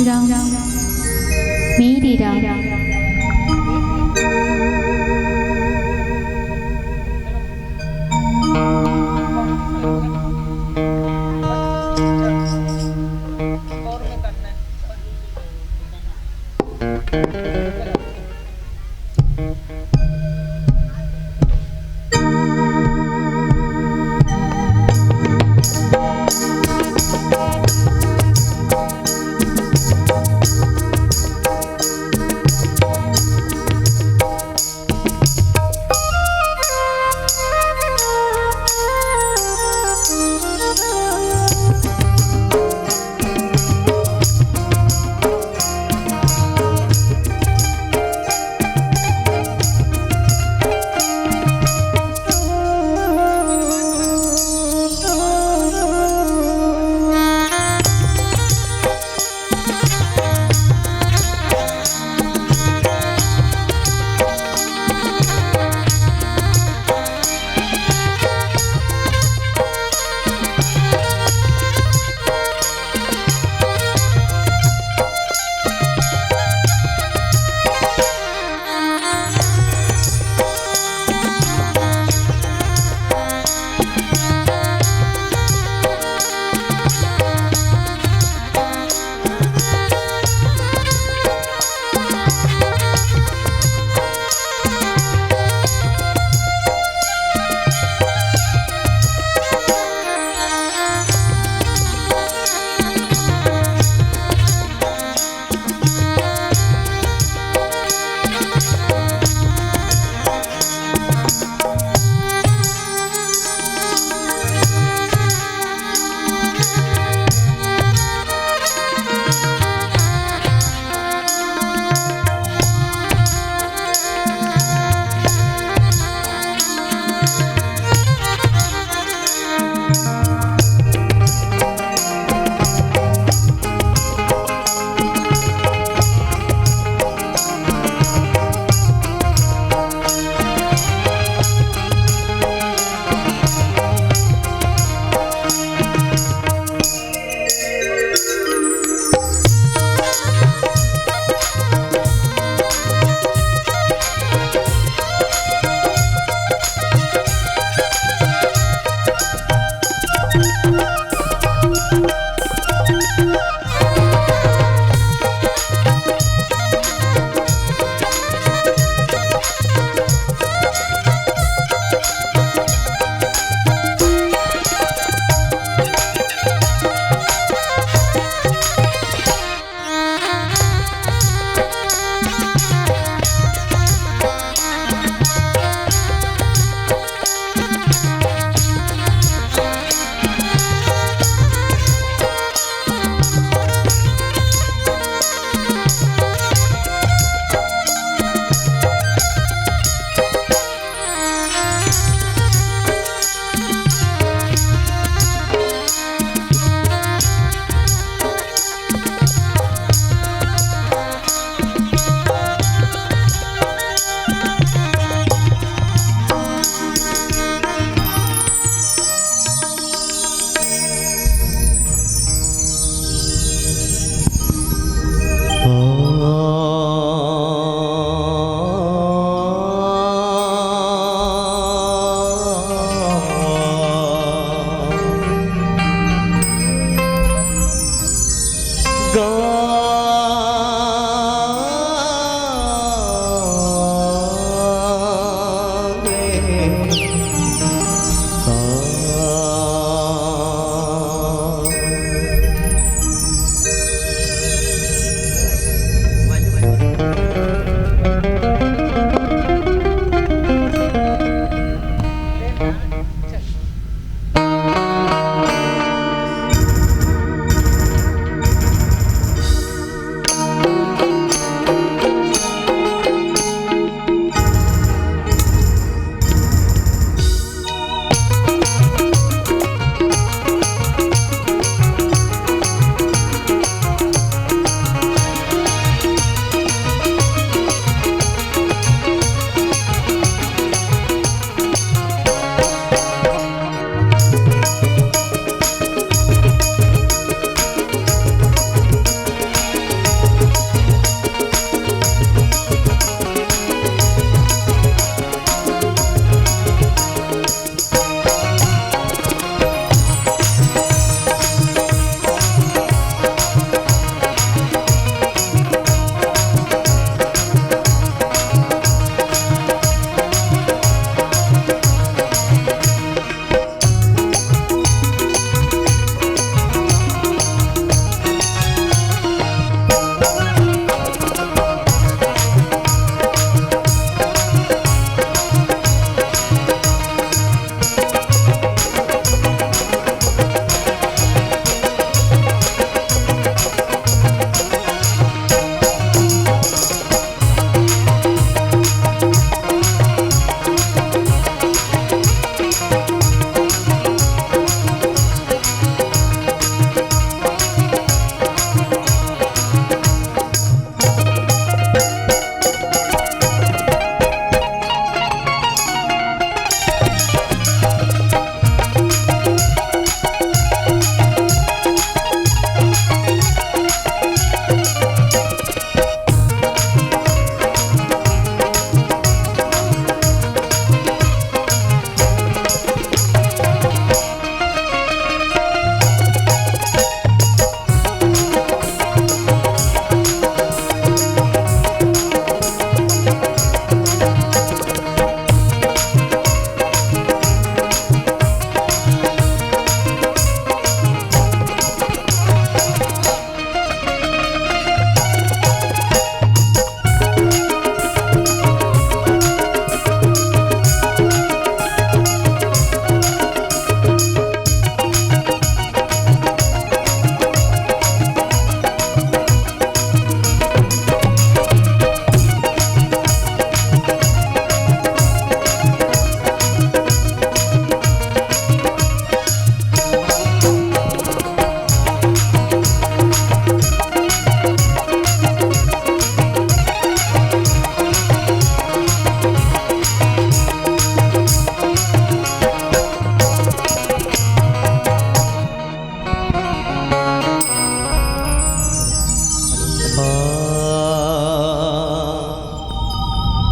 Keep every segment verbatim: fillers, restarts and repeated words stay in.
राम, मेरे राम।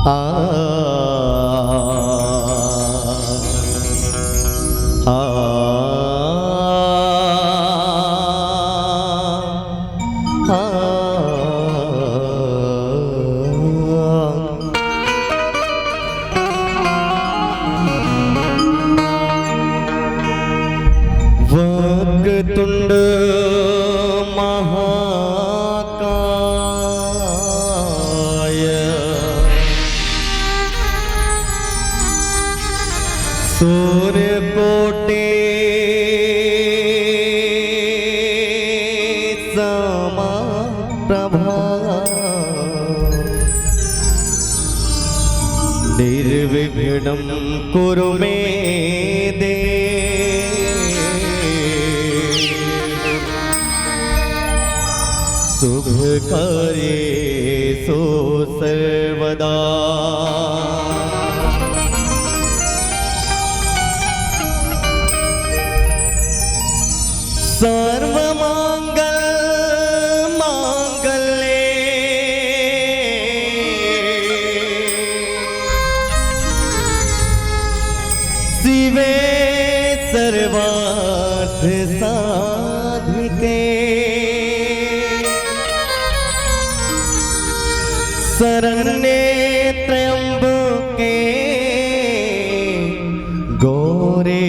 आ, आ, आ। वक्रतुंड महाकाय सूर्यकोटि समप्रभा। निर्विघ्नं कुरु मे देव शुभकार्येषु सर्वदा। सर्वमंगल मांगल्ये शिवे सर्वार्थ साधिके शरण्ये त्र्यंबके गौरी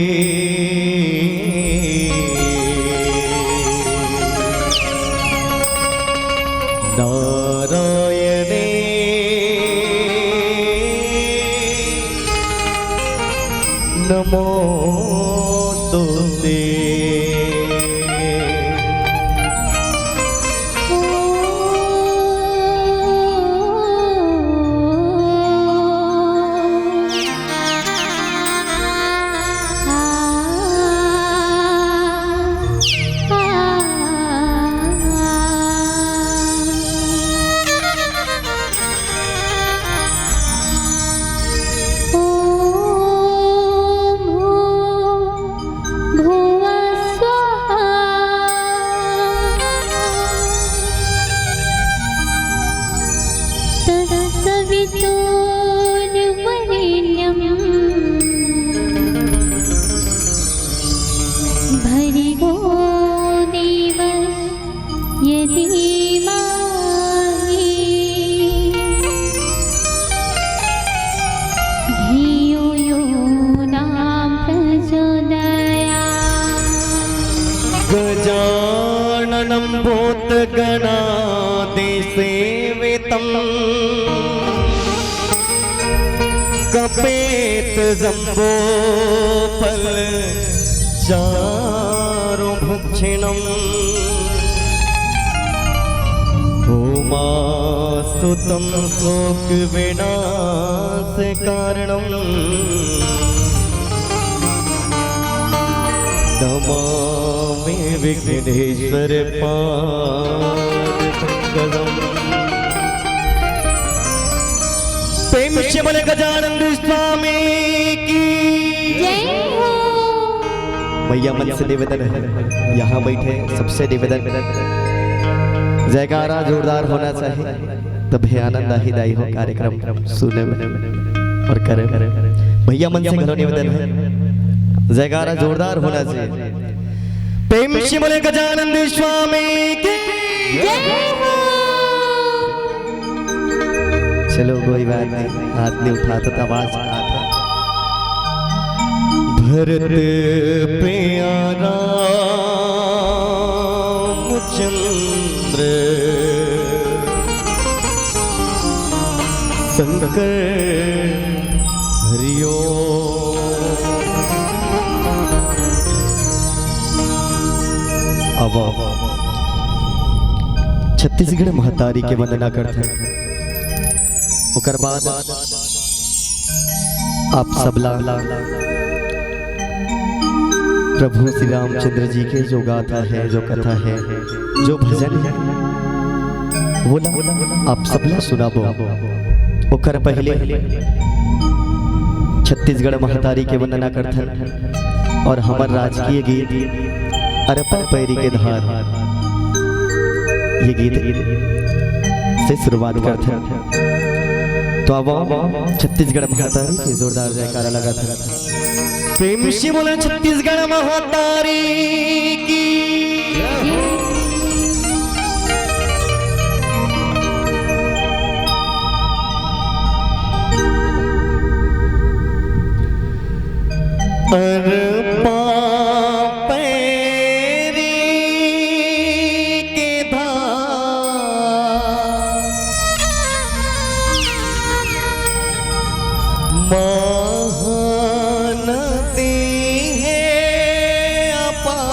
नारायणी नमोस्तुते। तत्सवितुर्वरेण्यं भर्गो देवस्य धीमहि धियो यो न प्रचोदयात्। गजाननं भूतगणादिसेवितम् कपेत जम्बो फल चारु भक्षणम्। ओमास्तु तं शोक विनाश कारणम्। नमामि विघ्नेश्वर पाद पंकजम्। प्रेम से बोले गजानंद स्वामी की जय हो। भैया मन से निवेदन है, यहाँ बैठे सबसे निवेदन, जयकारा जोरदार होना चाहिए, तभी आनंद आही दाई हो कार्यक्रम सुने में और करे में। भैया मन से घलो निवेदन है, जयकारा जोरदार होना चाहिए। प्रेम से बोले गजानंद स्वामी की जय हो। चलो कोई बात नहीं, हाथ नहीं उठाता तो आवाज आता। भरत प्यारा रामचंद्र शंकर हरिओ। अब छत्तीसगढ़ महतारी के वंदना करथे। ओकर बाद आप सबला प्रभु श्री रामचंद्र जी के जो गाथा है, जो कथा है, जो भजन है, वोला आप सबला सुनाबो। ओकर पहले छत्तीसगढ़ महतारी के वंदना करथन और हमर राजकीय गीत अरपा पैरी के धार, ये गीत से शुरुआत करथन। बाबा, छत्तीसगढ़ महतारी के जोरदार जयकारा लगा था। प्रेम से बोले छत्तीसगढ़ महतारी की। अरे पापैरी के धाम महानदी हे अपार।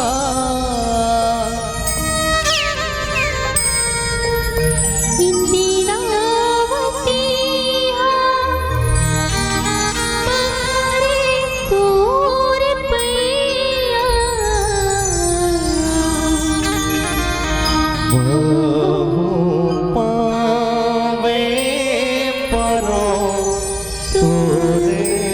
इंदिरावती हा पकड़े तोर पैया। बहू पावे परो तोरे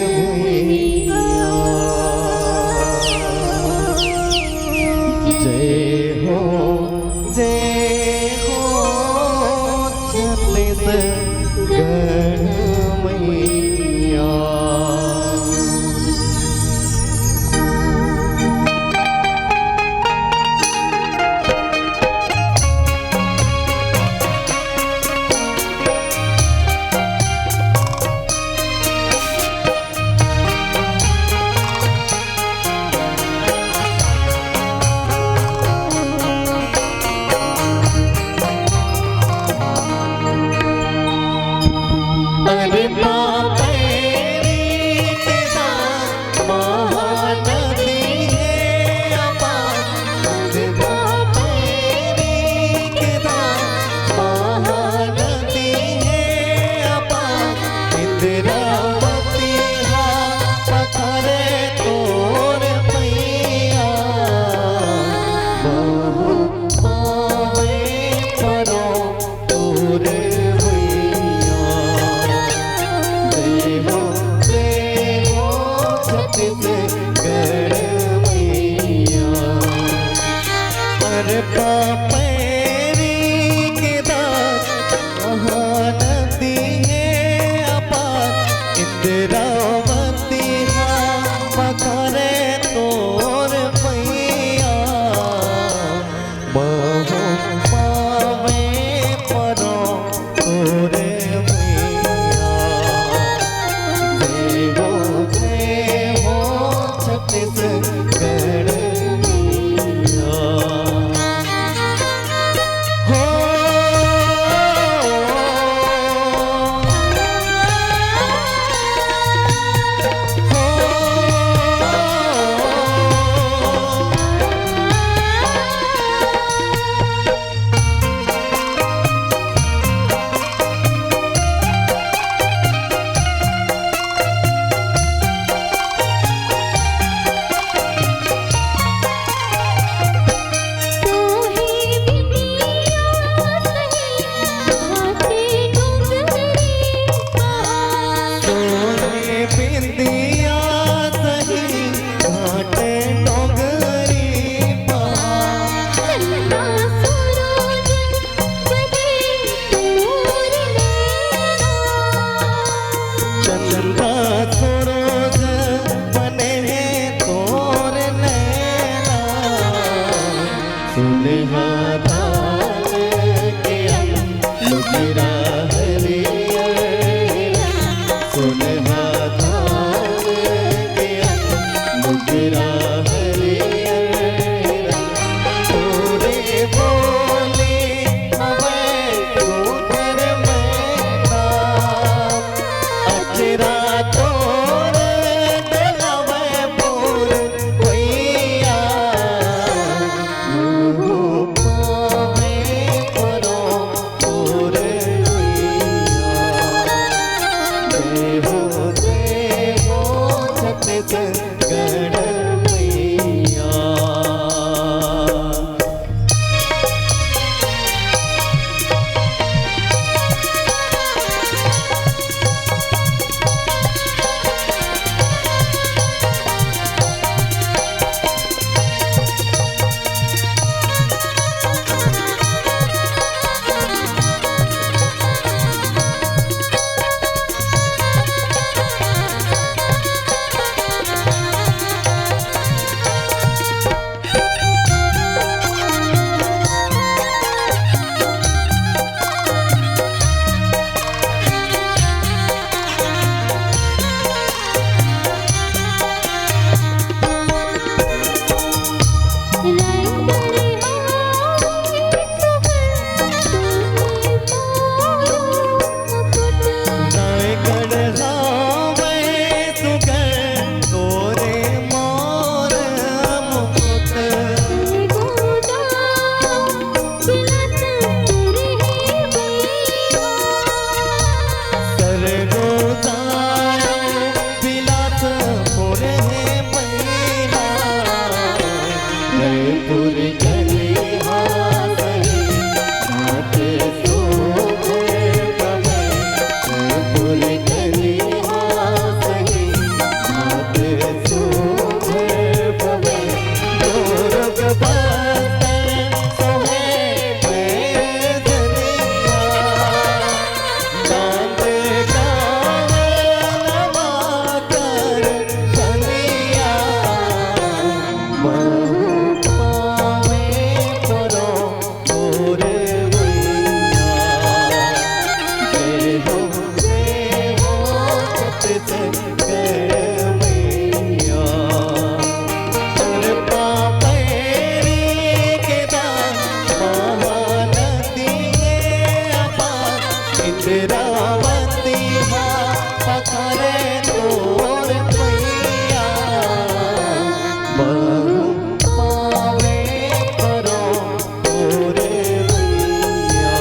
गढ़ मैया। अरपा पैरी के दान महानदी हे अपार, इंद्रावती हा पखारे तोर पैया। बहू पावे करो तोरे मैया।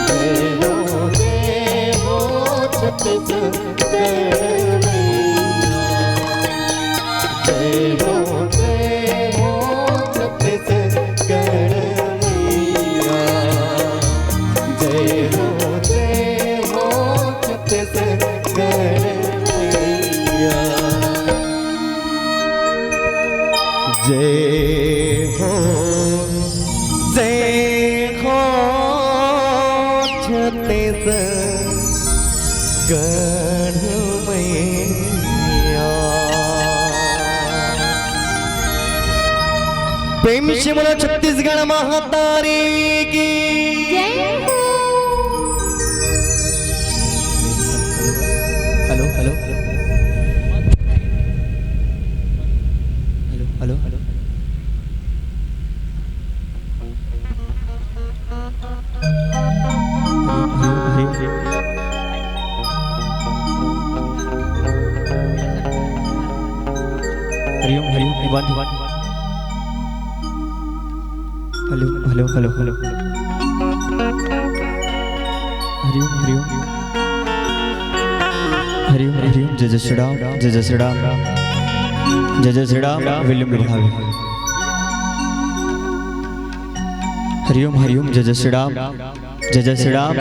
जय हो, जय हो छत्तीसगढ़ मैया। जय हो, जय हो छत्तीसगढ़ मैया। जय हो, जय हो छत्तीसगढ़ मैया। जय हो, जय हो छत्तीसगढ़ मैया। प्रेम से बोलो छत्तीसगढ़ महतारी की। जय हो। Hello, hello, hello. Hello, hello, hello. Hari Om, Hari Om. Hari Om, Hari Om, निवान, निवान। Hello, hello, hello, hello. Hari Om, Hari Om. Hari Om, Hari Om. जय जय श्री राम, जय जय श्री राम। जय जय श्री राम। विलियम विभाग। हरि ओम, हरि ओम। जय जय श्री राम, जय जय श्री राम।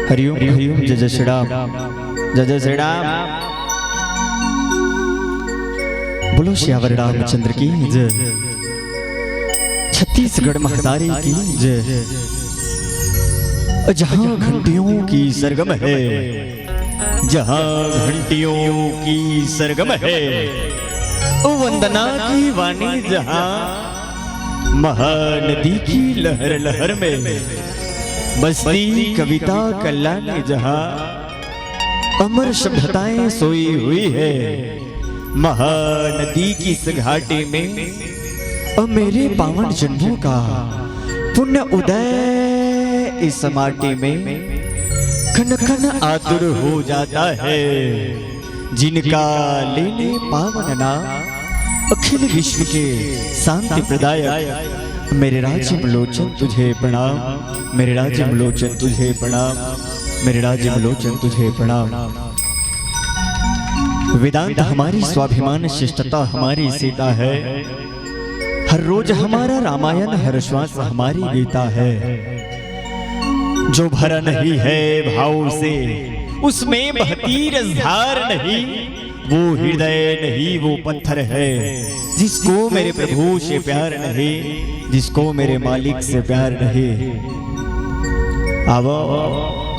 हरि ओम, हरि ओम। जय जय श्री राम, जय जय श्री राम। बोलो सियावर रामचंद्र की जय। छत्तीसगढ़ महतारी की जय। जहाँ घंटियों की सरगम है, जहाँ घंटियों की सरगम है, ओ वंदना की वाणी जहाँ, महानदी की लहर लहर में बसती कविता कल्याणी जहाँ, अमर सभ्यताएं सोई हुई है महानदी की इस घाटी में। और मेरे पावन जन्मों का पुण्य उदय इस माटी में खन खन आतुर हो जाता है। जिनका लेने पावन नाम अखिल विश्व के शांति प्रदायक, मेरे राजिम लोचन तुझे प्रणाम, मेरे राजिम लोचन तुझे प्रणाम, मेरे राजिम लोचन तुझे प्रणाम। वेदांत हमारी स्वाभिमान, शिष्टता हमारी सीता है। हर रोज हमारा रामायण, हर श्वास हमारी गीता है। जो भरा नहीं है भाव से, उसमें बहती रसधार नहीं। वो हृदय नहीं, वो पत्थर है, जिसको मेरे प्रभु से प्यार नहीं, जिसको मेरे मालिक से प्यार नहीं। आवो,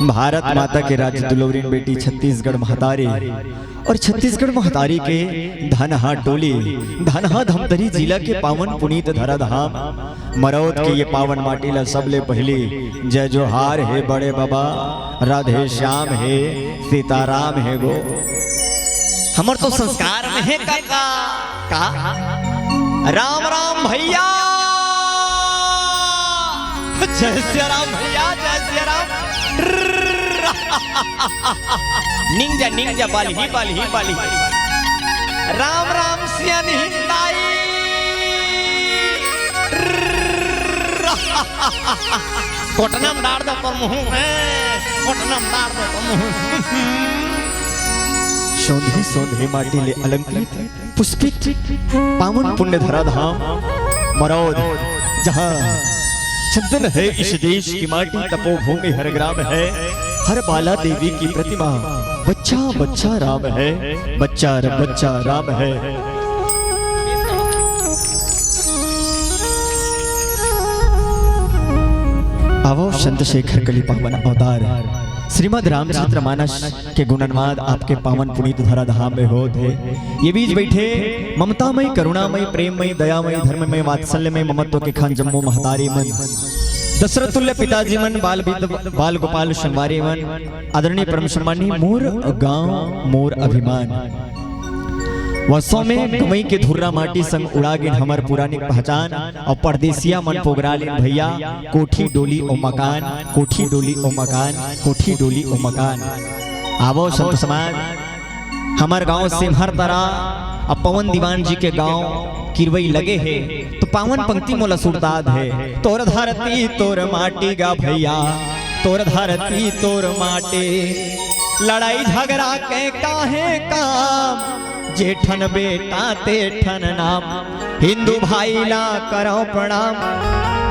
भारत माता के राज्य दुलौरिन बेटी छत्तीसगढ़ महतारी, और छत्तीसगढ़ महतारी के धनहा टोली, धनहा धमतरी जिला के पावन पुनीत धरा धाम मरौद के ये पावन माटी ला सबले पहली जय जोहार हे बड़े बाबा, राधे श्याम हे, सीताराम हे गो। हमर तो संस्कार में हे काका। का? राम राम भैया। जय सिया राम भैया, जय सिया राम। निंजा, निंजा, बाली, बाली, बाली। राम राम सिया निहिंदाई। कोटना में डार दो पर मुहूं, हैं? कोटना में डार दो पर मुहूं। सोंधी सोंधी माटी ले अलंकृत पुष्पित पावन पुण्य धरा धाम मरौद, जहाँ चंदन है इस देश की माटी, तपोभूमि हर ग्राम है, हर बाला देवी की प्रतिमा, बच्चा बच्चा राम है, बच्चा र-, बच्चा राम है। आवो चंद्रशेखर कली पावन अवतार, श्रीमद रामचरित मानस के गुणानुवाद आपके पावन पुनीत धरा धाम में होत हे। ये बीच बैठे ममतामय, करुणामय, प्रेममय, दयामय, धर्ममय, वात्सल्यमय, ममत्व के खान जम्मो महतारी मन, दशरथ तुल्य पिताजी मन, बाल बिद-, बाल गोपाल संगवारी मन, आदरणीय परम सम्मानी, मोर गांव मोर अभिमान। वास्तव में गंवई के धुर्रा माटी संग उड़ा गिन हमर पुरानिक पहचान, अउ परदेसिया मन पोगरा लिन भैया, कोठी डोली ओ मकान, कोठी डोली ओ मकान, कोठी डोली ओ मकान। आवो संत समाज, हमर गांव सिमहर तरा अउ पवन दीवान जी के गांव किरवई लगे हे, तो पावन पंक्ति मोला सुरतात हे। तोर धरती तोर माटी गा भैया, तोर धरती तोर माटी। लड़ाई झगड़ा के काहे काम, जेठन बेटा तेठन नाम। हिंदू भाई ला करव प्रणाम,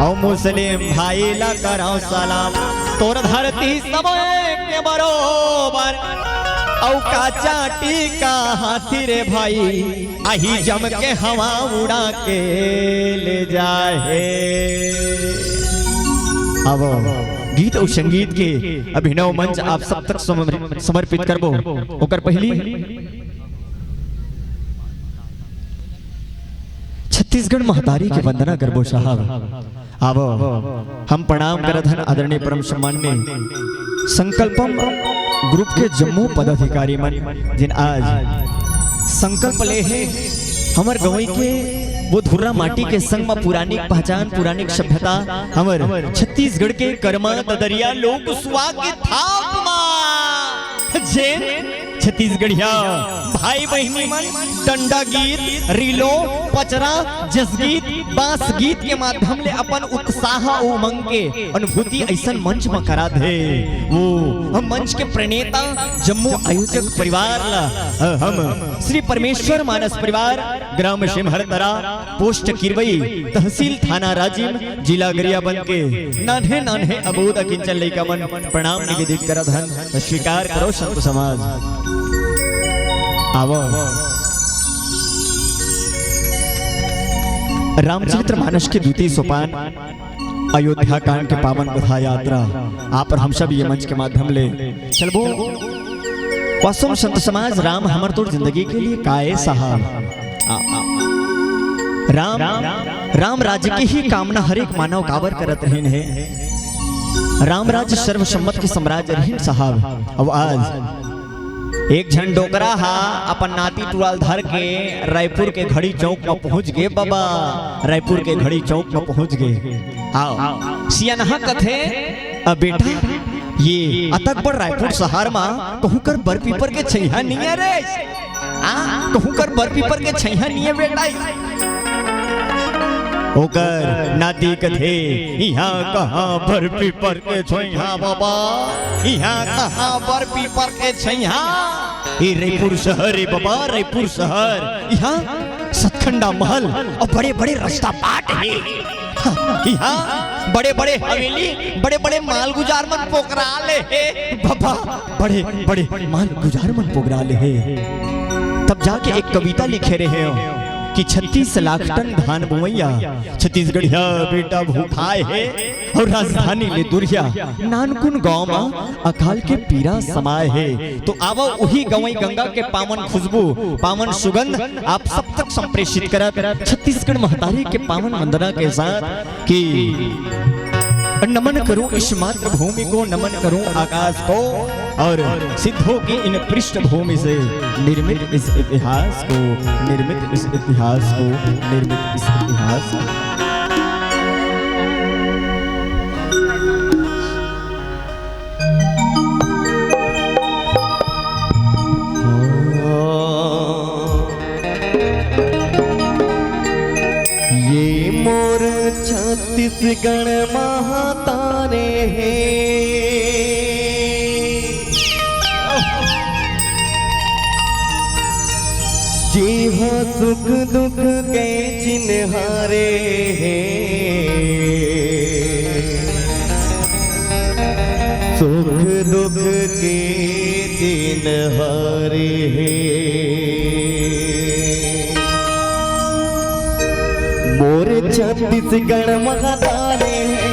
अउ मुस्लिम भाई ला करव सलाम। तोर धरती सबे के बरोबर, अउ का चाटी का हाथी रे भाई, आही जम के हवा उड़ा के ले जाहे। अब गीत अउ संगीत के अभिनव मंच आप सब तक समर-, समर्पित करबो। ओकर पहिली छत्तीसगढ़ महतारी के वंदना करबो साहब। आवो, हम प्रणाम करत हन आदरणीय परम सम्मान्य संकल्पम ग्रुप के जम्मो पदाधिकारी मन, जिन आज संकल्प ले हे हमर गंवई के वो धुर्रा माटी के संग म पुरानिक पहचान, पुरानिक सभ्यता, हमर छत्तीसगढ़ के करमा ददरिया लोक सुआ के थाप मा जेन छत्तीसगढ़िया भाई बहिनी मन डंडा गीत, रीलो, पचरा, जसगीत, बांस गीत के माध्यम ले अपन उत्साह अउ उमंग के अनुभूति अइसन मंच म करात हे। वो हम मंच के प्रणेता जम्मो आयोजक परिवार ला, अ, हम श्री परमेश्वर मानस परिवार, ग्राम सिमहरतरा, पोस्ट किरवई, तहसील थाना राजिम, जिला गरियाबंद के नान्हे नान्हे अबोध अकिंचन लइका मन प्रणाम निवेदित करत हन। त स्वीकार करो संत समाज। आवो। रामचरित्र मानस के द्वितीय सोपान, अयोध्या कांड के पावन कथा यात्रा, आप और हम सब ये मंच के माध्यम ले चलबो। वास्तव में संत समाज, राम हमर तोर जिंदगी के लिए का ए साहब? आ, आ, राम, राम राज्य के ही कामना हर एक मानव काबर करत रहिन हे। राम राज्य सर्वसम्मत के साम्राज्य रहिन साहब। अब आज एक झन डोकरा हा अपन नाती टुरा ल धर के रायपुर के घड़ी चौक म पहुंच गे बाबा, रायपुर के घड़ी चौक म पहुंच गे। हाव, सियनहा कथे, "अ बेटा, ये अतक बड़ रायपुर शहर म कहूं कर बर पीपर के छइहां नइ ए रे।" आ, कहूं कर बर पीपर के छइहां नइ ए बेटा। ओकर नाती कथे, "इहां कहां बर पीपर के छइहां बाबा, इहां कहां बर पीपर के छइहां? ए रइपुर शहर ए बाबा, रइपुर शहर। इहां सतखंडा महल अउ बड़े-बड़े रस्ता बाट हे।" इहाँ बड़े-बड़े हवेली, बड़े-बड़े मालगुजार मन पोकरा ले हे। बाबा, बड़े-बड़े मालगुजार मन पोकरा ले हे। तब जाके एक कविता लिखे रहे हो कि छत्तीस लाख टन धान बोवइया छत्तीसगढ़िया बेटा भूखाए हे अउ राजधानी ले दुरिहा नानकुन गांव म अकाल के पीरा समाए हे। तो आवो उही गंवई गंगा के पावन खुशबू, पावन सुगंध आप सब तक संप्रेषित करत छत्तीसगढ़ महतारी के पावन वंदना के साथ कि नमन करूं इस मातृभूमि को, नमन करूं आकाश को, और सिद्धों की इन पृष्ठभूमि से निर्मित इस इतिहास को, निर्मित इस इतिहास को, निर्मित इस इतिहास को। ये मोर छत्तीसगढ़ महतारी हे, जेहा सुख दुख के चिन्हारी हे। सुख दुख के चिन्हारी हे। मोर छत्तीसगढ़ महतारी हे,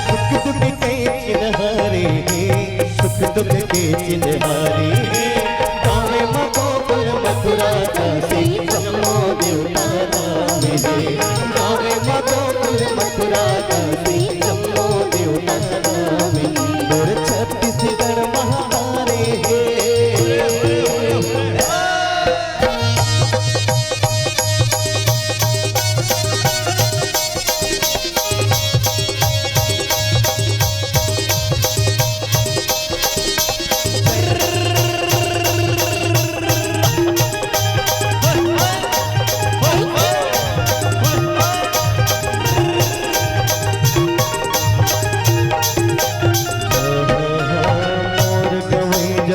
सुख दुख के चिन्हारी हे, सुख दुख के चिन्हारी हे। गावे म गोकुल मथुरा काशी, जम्मो देवता धाम हे। गावे म गोकुल मथुरा काशी, जम्मो देवता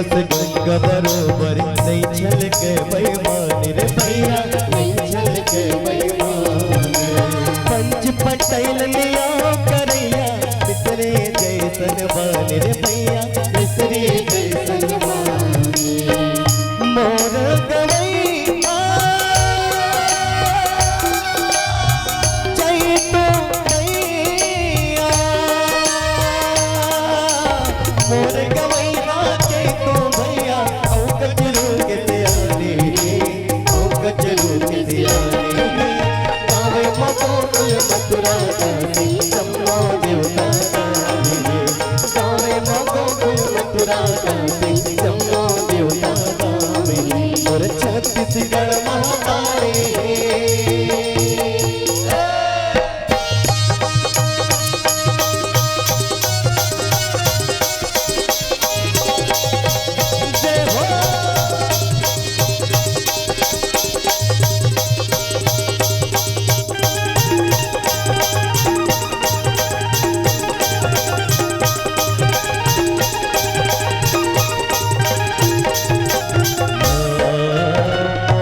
गंगा बरोबर नइ छलके बेईमान रे भैया, नइ छलके बेईमान। पंच पटेल निया करैया, मिसरी जइसन बानी रे भैया, मिसरी जइसन बानी। मोर गवैया चैतो भैया, मोर गवैया चैतो भैया, औ कचरू के सियानी, औ कचरू के सियानी। गावे म गोकुल मथुरा काशी, जम्मो देवता गावे। गावे म गोकुल मथुरा काशी, जम्मो देवता गावे। मोर छत्तीसगढ़ महतारी। जय हो।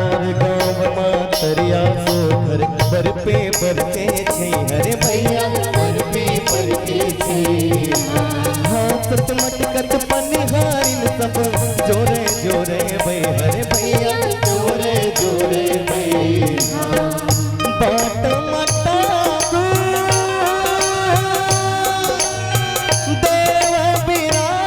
मोर गाँव म तरिया सोधर, बरपे बरपे छै हरे भैया, बरपे बरपे छै। हाँसत मटकत पनिहारिन सब, जोरे जोरे बहे हरे भैया, जोरे जोरे बहे। बाट मटा देव बिराजे,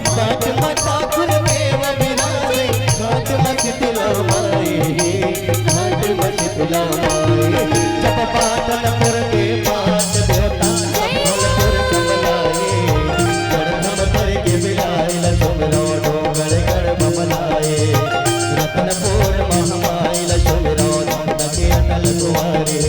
बाट म ठाकुर देव बिराजे, घाट म शीतला माई, घाट म शीतला माई। जब पाटनपुर के पाट देवता, संभलपुर कमलाई, करधम धर के बिलाई, लसुमरो डोंगरगढ़ बमलाई, रतनपुर महामाई, लसुमरो नंद के अटल कुंवारी।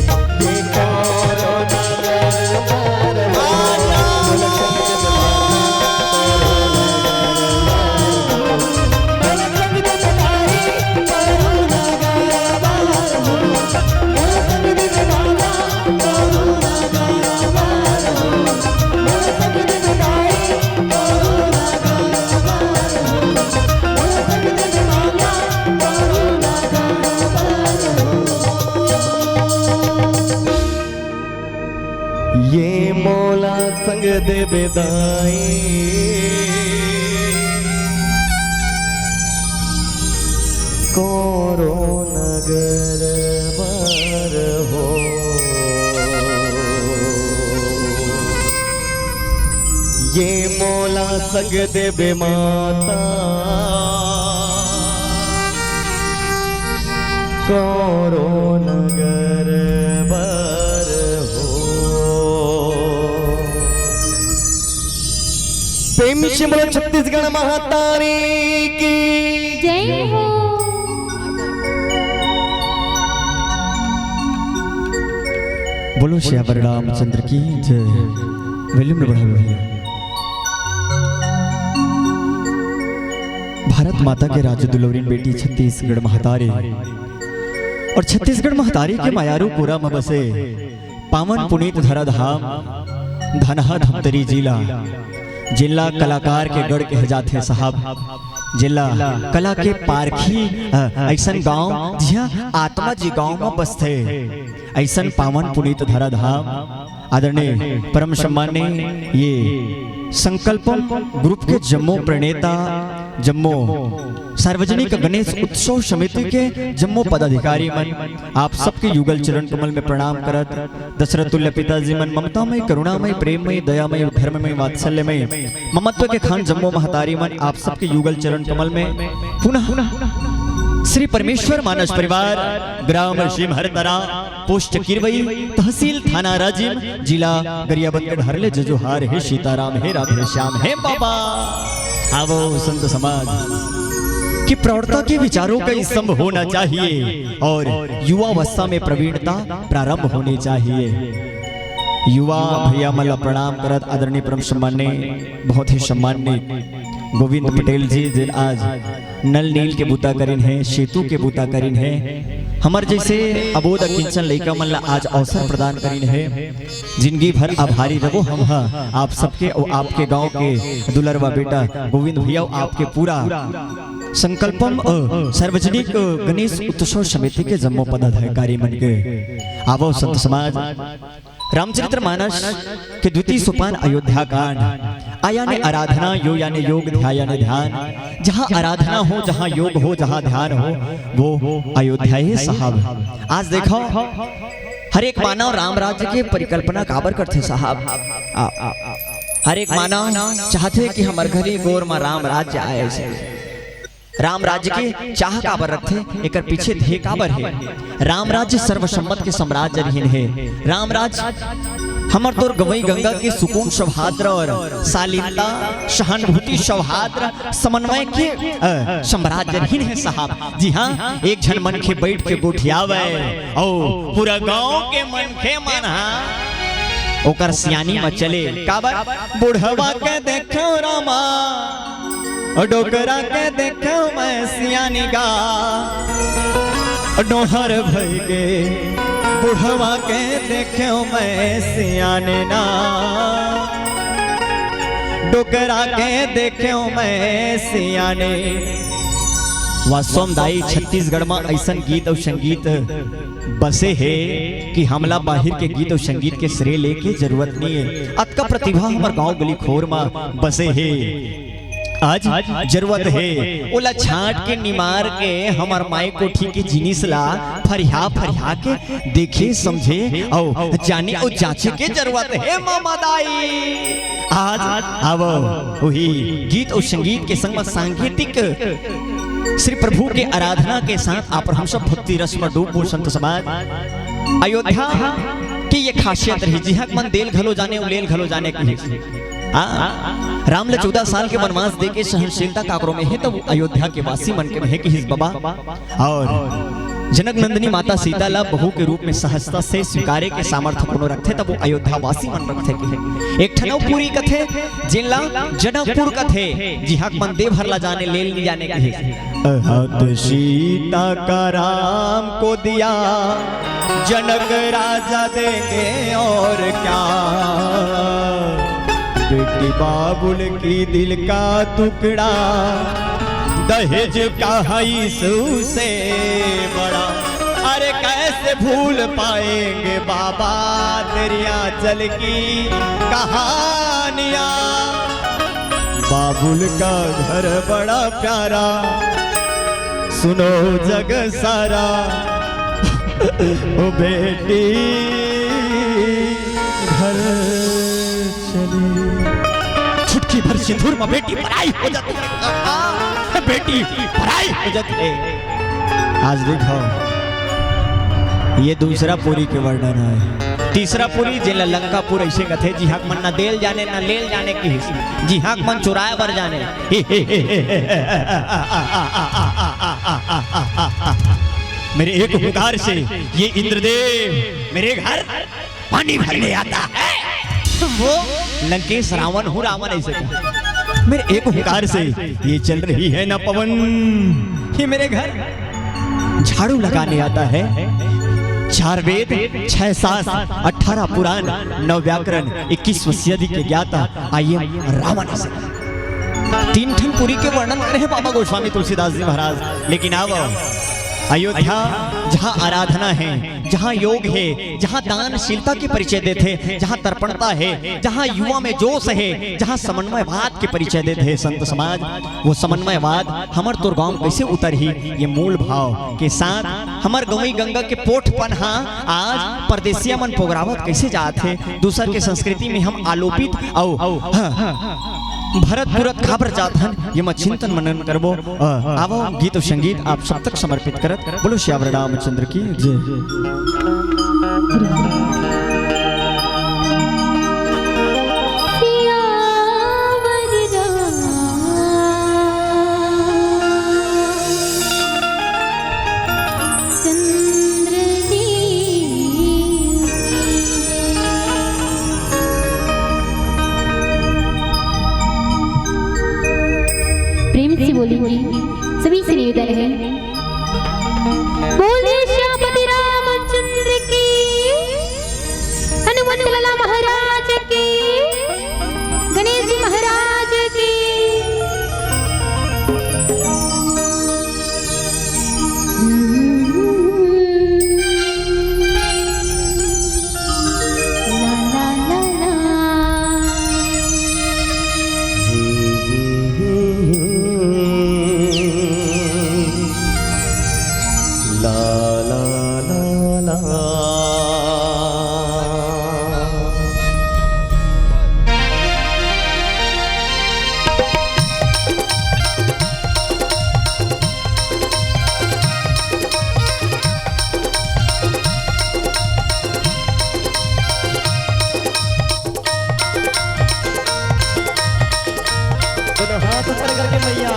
ये मोला संग देबे दाई, कोरोना बर हो। ये मोला संग देबे माता, कोरोना बर हो। प्रेम से बोलो छत्तीसगढ़ महतारी की। जय हो। बोलो सियावर रामचंद्र की जय। वॉल्यूम में बढ़ाओ भैया। भारत माता के राज दुलौरिन बेटी छत्तीसगढ़ महतारी, और छत्तीसगढ़ महतारी के मयारू पुरा म बसे पावन पुनीत धरा धाम धनहा धमतरी जिला, जिला कलाकार के गढ़ कहे जाथे साहब, जिला कला के पारखी, अ, अइसन गांव जिहां आत्मा जी गांव म बसथे, अइसन पावन पुनीत धरा धाम। आदरणीय परम सम्माननीय ये संकल्पम ग्रुप के जम्मो प्रणेता, जम्मो सार्वजनिक गणेश उत्सव समिति के जम्मो पदाधिकारी मन, आप सबके युगल चरण कमल में प्रणाम करत, दशरथ तुल्य पिताजी मन, ममतामय, करुणामय, प्रेममय, दयामय, धर्ममय, वात्सल्यमय, ममत्व के खान जम्मो महतारी मन, आप सबके युगल चरण कमल में पुनः श्री परमेश्वर मानस परिवार, ग्राम सिमहरतरा, पोस्ट किरवई, तहसील थाना राजिम, जिला गरियाबंद के डहर ले जजुहार हे, सीताराम हे, राधे श्याम हे बाबा। आवो संत समाज कि प्रौढ़ता के विचारों का स्तंभ होना चाहिए और युवावस्था में प्रवीणता प्रारंभ होनी चाहिए। युवा भैया मन ला प्रणाम करत आदरणीय परम सम्माननीय, बहुत ही सम्माननीय गोविंद पटेल जी, जिन आज नल नील के बूता करिन हे, सेतु के बूता करिन हे, हमर जैसे अबोध अकिंचन लइका मन ला आज अवसर प्रदान करिन हे। जिंदगी भर आभारी रहो हम ह आप सबके अउ आपके गांव के दुलरवा बेटा गोविंद भैया अउ आपके पूरा संकल्पम अ, सार्वजनिक अ, गणेश उत्सव समिति के जम्मो पदाधिकारी मन के। आवो संत समाज, रामचरित्र मानस के द्वितीय सोपान अयोध्या कांड। आ याने आराधना, यो याने योग, ध्या याने ध्यान। जहाँ आराधना हो, जहाँ योग हो, जहाँ ध्यान हो, वो अयोध्या हे साहब। आज देखो, हर एक मानव राम राज्य के परिकल्पना काबर करथे साहब? आ, आ, हर एक मानव चाहथे कि हमर घरी गोर म राम राज्य आए। अइसे राम राज्य के चाह काबर रखथे, एकर पीछे ध्येय काबर हे? राम राज्य सर्वसम्मत के साम्राज्य रहिन हे। राम राज्य हमर तोर गंवई गंगा के सुकून सौहार्द अउ शालीनता, सहानुभूति, सौहार्द, समन्वय के, अ, साम्राज्य रहिन हे साहब। जी हाँ, एक झन मनखे बइठ के गोठियावय अउ पूरा गांव के मनखे मन ह ओकर सियानी म चले। काबर? बुढ़वा के देखो रामा, ओ डोकरा के देखो मैं सियानी गा, ओ डोहर भई गे, बुढ़वा के देखो मैं सियानी ना, डोकरा के देखो मैं सियानी। वास्तव म दाई, छत्तीसगढ़ म अइसन गीत अउ संगीत बसे हे कि हमला बाहिर के गीत अउ संगीत के श्रेय लेके जरूरत नइ हे। अतका प्रतिभा हमर गांव गली खोर म बसे हे। आज जरूरत हे ओला छांट के निमार के हमर माई कोठी के जिनिस ला फरिया फरिया के देखे, समझे अउ जाने अउ जांचे के जरूरत हे मामा दाई। आज आवो उही गीत अउ संगीत के संग म सांगीतिक श्री प्रभु के आराधना के साथ आप हम सब भक्ति रस म डूबो संत समाज। अयोध्या के ये खासियत रहिस, जिहां के मन देल घलो जाने अउ लेल घलो जाने कहिस। हाँ, राम ल चौदह साल के वनवास देके सहनशीलता काकरो में हे, तब अयोध्या के वासी मन के में हे कहिस बबा। अउ जनक नंदिनी माता सीता ला बहू के रूप में सहजता से स्वीकारे के सामर्थ्य कोनो रखथे, तब वो अयोध्या वासी मन रखथे कहिस। एक ठन अउ पुरी कथे, जेन ला जनकपुर कथे, जिहां के मन देवघर ला जाने, लेल नइ जाने कहिस। अहत सीता का राम को दिया, जनक राजा देंगे और क्या। बेटी बाबुल की दिल का टुकड़ा, दहेज का है इससे बड़ा। अरे कैसे भूल पाएंगे बाबा तेरी आंचल की कहानियां। बाबुल का घर बड़ा प्यारा, सुनो जग सारा। ओ बेटी घर चली। चुटकी भर सिंदूर में बेटी पराई हो जाती है, बेटी पराई हो जाती है। आज देखो, ये दूसरा पुरी के वर्णन हे। तीसरा पुरी, जेला लंकापुर अइसे कथे, जिहां के मन न देल जाने, न लेल जाने कहिस, जिहां के मन चुराए बर जाने। मेरे एक हुंकार से ये इंद्रदेव मेरे घर पानी भरने आता है। वो लंकेश रावण हूँ, रावण अइसे कहे। मेरे एक हुंकार से ये चल रही है ना पवन, ये मेरे घर झाड़ू लगाने आता है। चार वेद, छह शास्त्र, अठारह पुराण, नौ व्याकरण, इक्कीस वैयाधिक के ज्ञाता, I am रावण अइसे। तीन ठन पुरी के वर्णन करे हे बाबा गोस्वामी तुलसीदास जी महाराज। लेकिन आवो अयोध्या, जहाँ आराधना हे, जहाँ योग हे, जहाँ दानशीलता के परिचय देथे, जहाँ तर्पणता हे, जहाँ युवा में जोश हे, जहाँ समन्वयवाद के परिचय देथे संत समाज, वो समन्वयवाद हमर तोर गांव कइसे उतरही, ये मूल भाव के साथ हमर गंवई गंगा के पोठ पनहा आज परदेसिया मन पोगरावत कइसे जात हे, दूसर के संस्कृति में हम आलोपित अउ, हाँ, भरत पुरत काबर जात हन, ये म चिंतन मनन करबो। अ, आवो गीत अउ संगीत आप सब तक समर्पित करत, बोलो सियावर रामचंद्र की जय। सियावर रामचंद्र देव की। प्रेम से बोलेंगे, सभी से निवेदन है, बोले श्याम लाला महाराज की, गणेश जी महाराज की। ला, ला, ला, ला। ला, ला, ला, ला। दोनों हाथ ऊपर करके मैया।